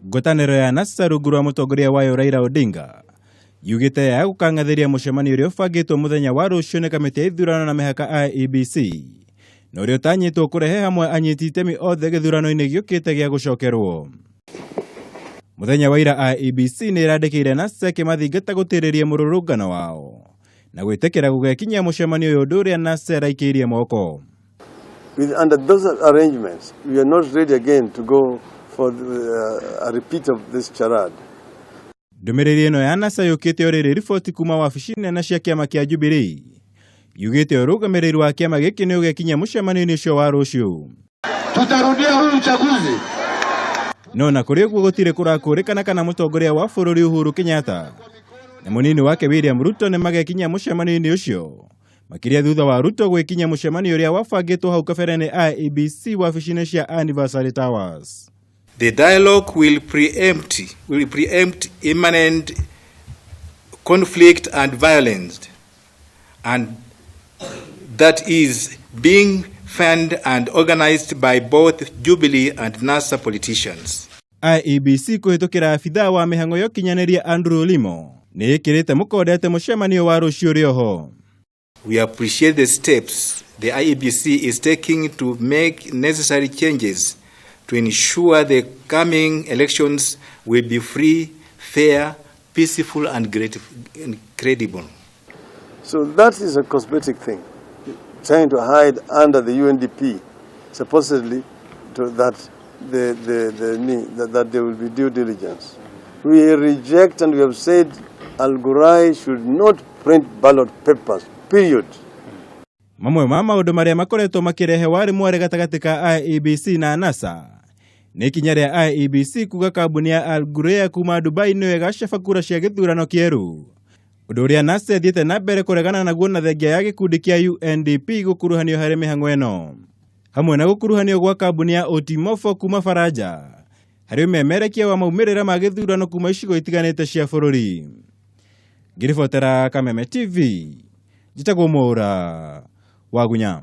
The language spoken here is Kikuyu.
Ngwatanĩro ya NASA rungu rwa mũtongoria wayo Raila Odinga yugĩte ya gũkang'athĩria mũcemanio ũrĩa ũbangĩtwo mũthenya wa rũciũ nĩ kamĩtĩ ya ithurano na mĩhaka IEBC na ũrĩa ũtanyĩtwo kũrehe hamwe anyiti itemi othe gĩthurano-inĩ gĩũkĩte gĩa gũcokerwo. Mũthenya wa ira IEBC nĩ ĩrandĩkĩire NASA ĩkĩmathingata gũtĩrĩria mũrũrũngano wao na gwĩtĩkĩra gũgekinyia mũcemanio ũyũ ũndũ ũrĩa NASA ĩraikĩirie moko. Under those arrangements, we are not ready again to go for a repeat of this charade. Ndũmĩrĩri ĩno ya NASA yũkĩte o rĩrĩ riboti kuma wabici nene cia kĩama kĩa Jubilee yugĩte ũrũgamĩrĩri wa kĩama gĩkĩ nĩ ũgekinyia mũcemanio-inĩ ũcio wa rũciũ. Tutarudia huu uchaguzi. No na kũrĩ ũguo gũtirĩ kũrakũrĩkana kana mũtongoria wa bũrũri Uhuru Kenyatta na mũnini wake William Ruto nĩ magekinyia mũcemanio-inĩ ũcio makĩria thutha wa Ruto gwĩkinyia mũcemanio ũrĩa wabangĩtwo hau kabere nĩ IEBC wabici-inĩ cia Anniversary Towers. The dialogue will preempt imminent conflict and violence, and that is being funded and organized by both Jubilee and NASA politicians. IEBC kũhĩtũkĩra abithaa wa mĩhang'o ya ũkinyanĩria Andrew Limo nĩ ĩkĩrĩte mũkonde atĩ mũcemanio wa rũciũ ũrĩ oho. We appreciate the steps the IEBC is taking to make necessary changes to ensure the coming elections will be free, fair, peaceful, and credible. So that is a cosmetic thing, trying to hide under the UNDP, supposedly to that, the, need, that, that there will be due diligence. We reject and we have said Al Ghurair should not print ballot papers, period. Mamwe ma maũndũ marĩa makoretwo makĩrehe warĩ mware gatagatĩ ka IEBC na NASA nĩ ikinya rĩa IEBC kuga kambuni ya Al Ghurair kuma Dubai nĩyo ĩgacaba kura cia gĩthurano kĩerũ, ũndũ ũrĩa NASA ĩthiĩte na mbere kũregana naguo na thengia ya gĩkundi kĩa UNDP gũkuruhanio harĩ mĩhang'o ĩno hamwe na gũkuruhanio gwa kambuni ya Otimofo kuma Faranja harĩ ũmemerekia wa maumĩrĩra ma gĩthurano kuma icigo itiganĩte cia bũrũri. Ngĩribotera Kameme TV, njĩtagwo Mwaura Wagunya.